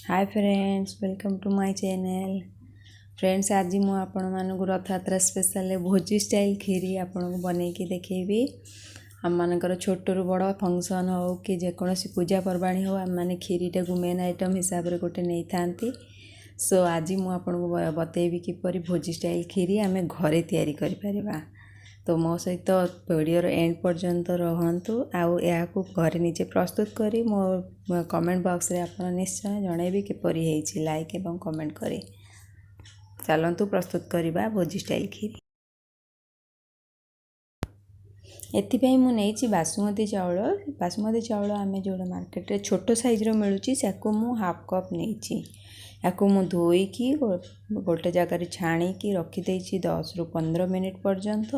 Hi friends, welcome to my channel। Friends, ଆଜି ମୁଁ ଆପଣମାନଙ୍କୁ ରଥଯାତ୍ରା ସ୍ପେଶାଲ ଭୋଜି ଷ୍ଟାଇଲ୍ କ୍ଷୀରି ଆପଣଙ୍କୁ ବନେଇକି ଦେଖେଇବି। ଆମମାନଙ୍କର ଛୋଟରୁ ବଡ଼ ଫଙ୍କସନ୍ ହେଉ କି ଯେକୌଣସି ପୂଜା ପର୍ବାଣୀ ହେଉ, ଆମେମାନେ କ୍ଷୀରିଟାକୁ ମେନ୍ ଆଇଟମ୍ ହିସାବରେ ଗୋଟେ ନେଇଥାନ୍ତି। ସୋ ଆଜି ମୁଁ ଆପଣଙ୍କୁ ବତେଇବି କିପରି ଭୋଜି ଷ୍ଟାଇଲ୍ କ୍ଷୀରି ଆମେ ଘରେ ତିଆରି କରିପାରିବା। ତ ମୋ ସହିତ ଭିଡ଼ିଓର ଏଣ୍ଡ ପର୍ଯ୍ୟନ୍ତ ରହନ୍ତୁ ଆଉ ଏହାକୁ ଘରେ ନିଜେ ପ୍ରସ୍ତୁତ କରି ମୋ କମେଣ୍ଟ ବକ୍ସରେ ଆପଣ ନିଶ୍ଚୟ ଜଣାଇବେ କିପରି ହେଇଛି, ଲାଇକ୍ ଏବଂ କମେଣ୍ଟ କରି। ଚାଲନ୍ତୁ ପ୍ରସ୍ତୁତ କରିବା ଭୋଜି ଷ୍ଟାଇଲ୍ କ୍ଷୀରି। ଏଥିପାଇଁ ମୁଁ ନେଇଛି ବାସୁମତୀ ଚାଉଳ। ବାସୁମତୀ ଚାଉଳ ଆମେ ଯେଉଁଟା ମାର୍କେଟରେ ଛୋଟ ସାଇଜ୍ର ମିଳୁଛି, ତାକୁ ମୁଁ ହାଫ୍ କପ୍ ନେଇଛି। ୟାକୁ ମୁଁ ଧୋଇକି ଗୋଟେ ଜାଗାରେ ଛାଣିକି ରଖିଦେଇଛି 10ରୁ 15 ମିନିଟ୍ ପର୍ଯ୍ୟନ୍ତ।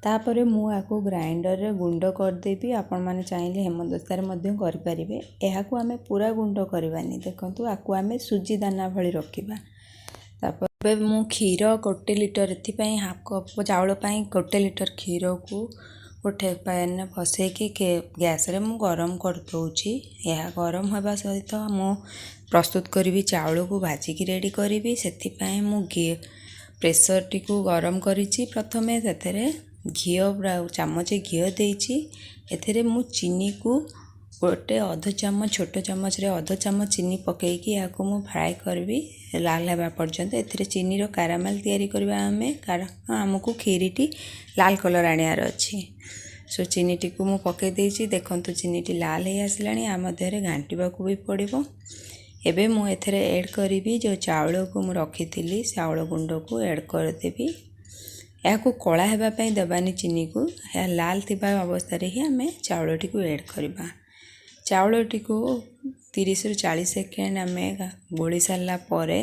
ତାପରେ ମୁଁ ୟାକୁ ଗ୍ରାଇଣ୍ଡରରେ ଗୁଣ୍ଡ କରିଦେବି। ଆପଣମାନେ ଚାହିଁଲେ ହେମଦସ୍ତାରେ ମଧ୍ୟ କରିପାରିବେ। ଏହାକୁ ଆମେ ପୁରା ଗୁଣ୍ଡ କରିବାନି। ଦେଖନ୍ତୁ, ଆକୁ ଆମେ ସୁଜି ଦାନା ଭଳି ରଖିବା। ତାପରେ ମୁଁ କ୍ଷୀର 1 ଲିଟର, ଏଥିପାଇଁ ହାଫ୍ କପ୍ ଚାଉଳ ପାଇଁ 1 ଲିଟର କ୍ଷୀରକୁ ଗୋଟେ ପ୍ୟାନ୍ରେ ବସେଇକି ଗ୍ୟାସ୍ରେ ମୁଁ ଗରମ କରିଦେଉଛି। ଏହା ଗରମ ହେବା ସହିତ ମୁଁ ପ୍ରସ୍ତୁତ କରିବି ଚାଉଳକୁ ଭାଜିକି ରେଡ଼ି କରିବି। ସେଥିପାଇଁ ମୁଁ ପ୍ରେସରଟିକୁ ଗରମ କରିଛି ପ୍ରଥମେ। ସେଥିରେ ଘିଅ, ଚାମଚ ଘିଅ ଦେଇଛି। ଏଥିରେ ମୁଁ ଚିନିକୁ ଗୋଟେ ଅଧ ଚାମଚ, ଛୋଟ ଚାମଚରେ ଅଧ ଚାମଚ ଚିନି ପକାଇକି ଏହାକୁ ମୁଁ ଫ୍ରାଏ କରିବି ଲାଲ ହେବା ପର୍ଯ୍ୟନ୍ତ। ଏଥିରେ ଚିନିର କାରାମେଲ୍ ତିଆରି କରିବା ଆମେ, କାରଣ ଆମକୁ କ୍ଷୀରିଟି ଲାଲ କଲର୍ ଆଣିବାର ଅଛି। ସୋ ଚିନିଟିକୁ ମୁଁ ପକାଇ ଦେଇଛି। ଦେଖନ୍ତୁ, ଚିନିଟି ଲାଲ ହେଇ ଆସିଲାଣି। ଆ ମଧ୍ୟରେ ଘାଣ୍ଟିବାକୁ ବି ପଡ଼ିବ। ଏବେ ମୁଁ ଏଥିରେ ଏଡ଼୍ କରିବି ଯେଉଁ ଚାଉଳକୁ ମୁଁ ରଖିଥିଲି, ଚାଉଳ ଗୁଣ୍ଡକୁ ଏଡ଼୍ କରିଦେବି। ଏହାକୁ କଳା ହେବା ପାଇଁ ଦେବାନି ଚିନିକୁ। ଏହା ଲାଲ ଥିବା ଅବସ୍ଥାରେ ହିଁ ଆମେ ଚାଉଳଟିକୁ ଏଡ଼୍ କରିବା। ଚାଉଳଟିକୁ 30ରୁ 40 ସେକେଣ୍ଡ ଆମେ ଗୋଳି ସାରିଲା ପରେ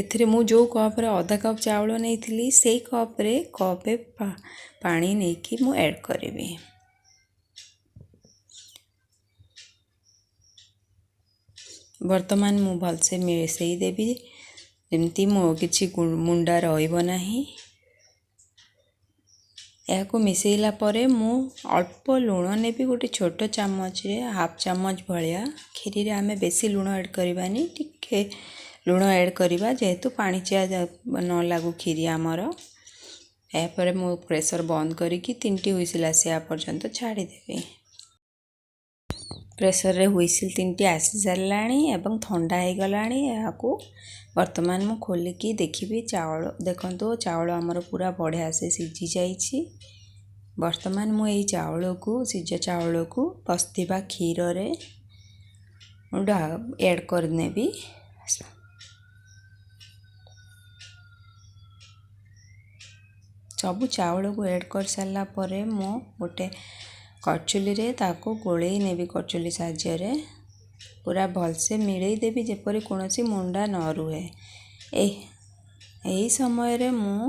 ଏଥିରେ ମୁଁ ଯେଉଁ କପ୍ରେ ଅଧା କପ୍ ଚାଉଳ ନେଇଥିଲି, ସେଇ କପ୍ରେ କପେ ପାଣି ନେଇକି ମୁଁ ଏଡ଼୍ କରିବି। ବର୍ତ୍ତମାନ ମୁଁ ଭଲସେ ମିଶାଇ ଦେବି, ଯେମିତି ମୋ କିଛି ମୁଣ୍ଡା ରହିବ ନାହିଁ। ଏହାକୁ ମିଶାଇଲା ପରେ ମୁଁ ଅଳ୍ପ ଲୁଣ ନେବି, ଗୋଟେ ଛୋଟ ଚାମଚରେ ହାଫ୍ ଚାମଚ ଭଳିଆ। କ୍ଷୀରିରେ ଆମେ ବେଶୀ ଲୁଣ ଏଡ଼୍ କରିବାନି, ଟିକେ ଲୁଣ ଏଡ଼୍ କରିବା, ଯେହେତୁ ପାଣିଚିଆ ନ ଲାଗୁ କ୍ଷୀରି ଆମର। ଏହାପରେ ମୁଁ ପ୍ରେସର୍ ବନ୍ଦ କରିକି ତିନିଟି ହୁଇସିଲ୍ ଆସିବା ପର୍ଯ୍ୟନ୍ତ ଛାଡ଼ିଦେବି। ପ୍ରେସରରେ ହୁଇସିଲ୍ ତିନିଟି ଆସି ସାରିଲାଣି ଏବଂ ଥଣ୍ଡା ହେଇଗଲାଣି। ଏହାକୁ ବର୍ତ୍ତମାନ ମୁଁ ଖୋଲିକି ଦେଖିବି ଚାଉଳ। ଦେଖନ୍ତୁ, ଚାଉଳ ଆମର ପୁରା ବଢ଼ିଆ ସେ ସିଝି ଯାଇଛି। ବର୍ତ୍ତମାନ ମୁଁ ଏଇ ଚାଉଳକୁ, ସିଝା ଚାଉଳକୁ ବସିଥିବା କ୍ଷୀରରେ ଏଡ଼୍ କରିନେବି। ସବୁ ଚାଉଳକୁ ଏଡ଼୍ କରିସାରିଲା ପରେ ମୁଁ ଗୋଟେ କରଚୁଲିରେ ତାକୁ ଗୋଳେଇ ନେବି। କରଚୁଲି ସାହାଯ୍ୟରେ ପୁରା ଭଲସେ ମିଳେଇ ଦେବି, ଯେପରି କୌଣସି ମୁଣ୍ଡା ନ ରୁହେ। ଏହି ସମୟରେ ମୁଁ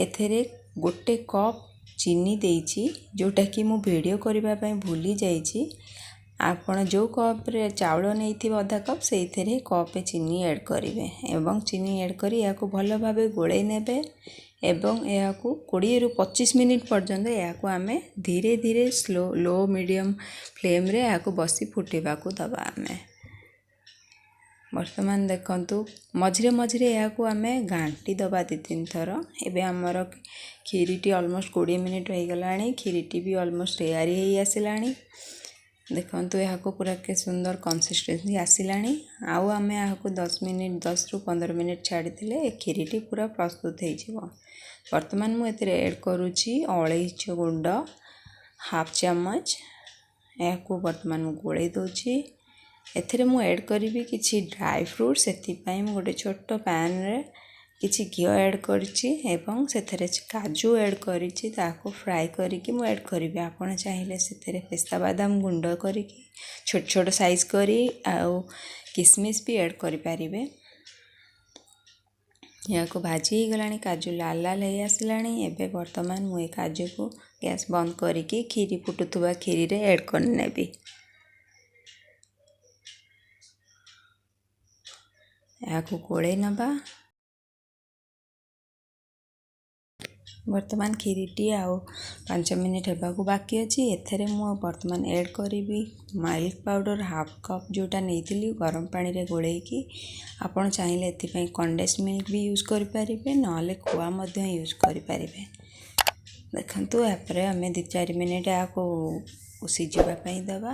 ଏଥିରେ ଗୋଟେ କପ୍ ଚିନି ଦେଇଛି, ଯେଉଁଟାକି ମୁଁ ଭିଡ଼ିଓ କରିବା ପାଇଁ ଭୁଲି ଯାଇଛି। ଆପଣ ଯେଉଁ କପ୍ରେ ଚାଉଳ ନେଇଥିବେ ଅଧା କପ୍, ସେଇଥିରେ କପେ ଚିନି ଏଡ଼୍ କରିବେ ଏବଂ ଚିନି ଏଡ଼୍ କରି ଏହାକୁ ଭଲ ଭାବେ ଗୋଳେଇ ନେବେ ଏବଂ ଏହାକୁ 20ରୁ 25 ମିନିଟ୍ ପର୍ଯ୍ୟନ୍ତ ଏହାକୁ ଆମେ ଧୀରେ ଧୀରେ ସ୍ଲୋ ଲୋ ମିଡ଼ିୟମ୍ ଫ୍ଲେମ୍ରେ ଏହାକୁ ବସି ଫୁଟିବାକୁ ଦେବା ଆମେ। ବର୍ତ୍ତମାନ ଦେଖନ୍ତୁ, ମଝିରେ ମଝିରେ ଏହାକୁ ଆମେ ଘାଣ୍ଟି ଦେବା ଦୁଇ ତିନି ଥର। ଏବେ ଆମର କ୍ଷୀରିଟି ଅଲମୋଷ୍ଟ 20 ମିନିଟ୍ ହେଇଗଲାଣି। କ୍ଷୀରିଟି ବି ଅଲମୋଷ୍ଟ ତିଆରି ହେଇ ଆସିଲାଣି। ଦେଖନ୍ତୁ, ଏହାକୁ ପୁରା କେ ସୁନ୍ଦର କନସିଷ୍ଟେନ୍ସି ଆସିଲାଣି। ଆଉ ଆମେ ଏହାକୁ 10 ମିନିଟ୍, 10ରୁ 15 ମିନିଟ୍ ଛାଡ଼ିଦେଲେ ଏ କ୍ଷୀରିଟି ପୁରା ପ୍ରସ୍ତୁତ ହେଇଯିବ। ବର୍ତ୍ତମାନ ମୁଁ ଏଥିରେ ଏଡ଼୍ କରୁଛି ଅଳେଇଚ ଗୁଣ୍ଡ ହାଫ୍ ଚାମଚ। ଏହାକୁ ବର୍ତ୍ତମାନ ମୁଁ ଗୋଳେଇ ଦେଉଛି। ଏଥିରେ ମୁଁ ଏଡ଼୍ କରିବି କିଛି ଡ୍ରାଏ ଫ୍ରୁଟ୍ସ। ସେଥିପାଇଁ ମୁଁ ଗୋଟେ ଛୋଟ ପ୍ୟାନ୍ରେ କିଛି ଘିଅ ଏଡ଼୍ କରିଛି ଏବଂ ସେଥିରେ କାଜୁ ଏଡ଼୍ କରିଛି। ତାକୁ ଫ୍ରାଏ କରିକି ମୁଁ ଏଡ଼୍ କରିବି। ଆପଣ ଚାହିଁଲେ ସେଥିରେ ପିସ୍ତା ବାଦାମ ଗୁଣ୍ଡ କରିକି ଛୋଟ ଛୋଟ ସାଇଜ୍ କରି ଆଉ କିସମିସ୍ ବି ଏଡ଼୍ କରିପାରିବେ। ଏହାକୁ ଭାଜି ହେଇଗଲାଣି, କାଜୁ ଲାଲ ଲାଲ ହେଇ ଆସିଲାଣି। ଏବେ ବର୍ତ୍ତମାନ ମୁଁ ଏ କାଜୁକୁ ଗ୍ୟାସ୍ ବନ୍ଦ କରିକି କ୍ଷୀରି, ଫୁଟୁଥିବା କ୍ଷୀରିରେ ଏଡ଼୍ କରିନେବି। ଏହାକୁ ଗୋଳେଇ ନେବା। ବର୍ତ୍ତମାନ କ୍ଷୀରିଟି ଆଉ 5 ମିନିଟ୍ ହେବାକୁ ବାକି ଅଛି। ଏଥିରେ ମୁଁ ବର୍ତ୍ତମାନ ଏଡ଼୍ କରିବି ମିଲ୍କ ପାଉଡ଼ର ହାଫ୍ କପ୍, ଯେଉଁଟା ନେଇଥିଲି ଗରମ ପାଣିରେ ଗୋଳେଇକି। ଆପଣ ଚାହିଁଲେ ଏଥିପାଇଁ କଣ୍ଡେନ୍ସ ମିଲ୍କ ବି ୟୁଜ୍ କରିପାରିବେ, ନହେଲେ ଖୁଆ ମଧ୍ୟ ୟୁଜ୍ କରିପାରିବେ। ଦେଖନ୍ତୁ, ଏହାପରେ ଆମେ 2 4 ମିନିଟ୍ ଏହାକୁ ସିଝିବା ପାଇଁ ଦେବା।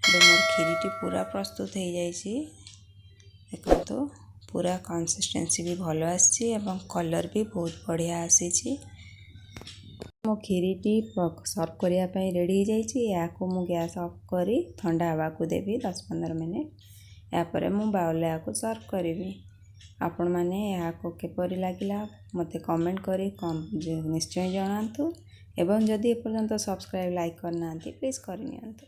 ଏବେ ମୋର କ୍ଷୀରିଟି ପୁରା ପ୍ରସ୍ତୁତ ହେଇଯାଇଛି। ଦେଖନ୍ତୁ, ପୁରା କନସିଷ୍ଟେନ୍ସି ବି ଭଲ ଆସିଛି ଏବଂ କଲର୍ ବି ବହୁତ ବଢ଼ିଆ ଆସିଛି। ମୋ କ୍ଷୀରିଟି ସର୍ଭ କରିବା ପାଇଁ ରେଡ଼ି ହେଇଯାଇଛି। ଏହାକୁ ମୁଁ ଗ୍ୟାସ୍ ଅଫ୍ କରି ଥଣ୍ଡା ହେବାକୁ ଦେବି 10-15 ମିନିଟ୍। ଏହାପରେ ମୁଁ ବାଉଲରେ ଏହାକୁ ସର୍ଭ କରିବି। ଆପଣମାନେ ଏହାକୁ କିପରି ଲାଗିଲା, ମୋତେ କମେଣ୍ଟ କରି ନିଶ୍ଚୟ ଜଣାନ୍ତୁ ଏବଂ ଯଦି ଏପର୍ଯ୍ୟନ୍ତ ସବସ୍କ୍ରାଇବ୍, ଲାଇକ୍ କରିନାହାନ୍ତି, ପ୍ଲିଜ୍ କରିନିଅନ୍ତୁ।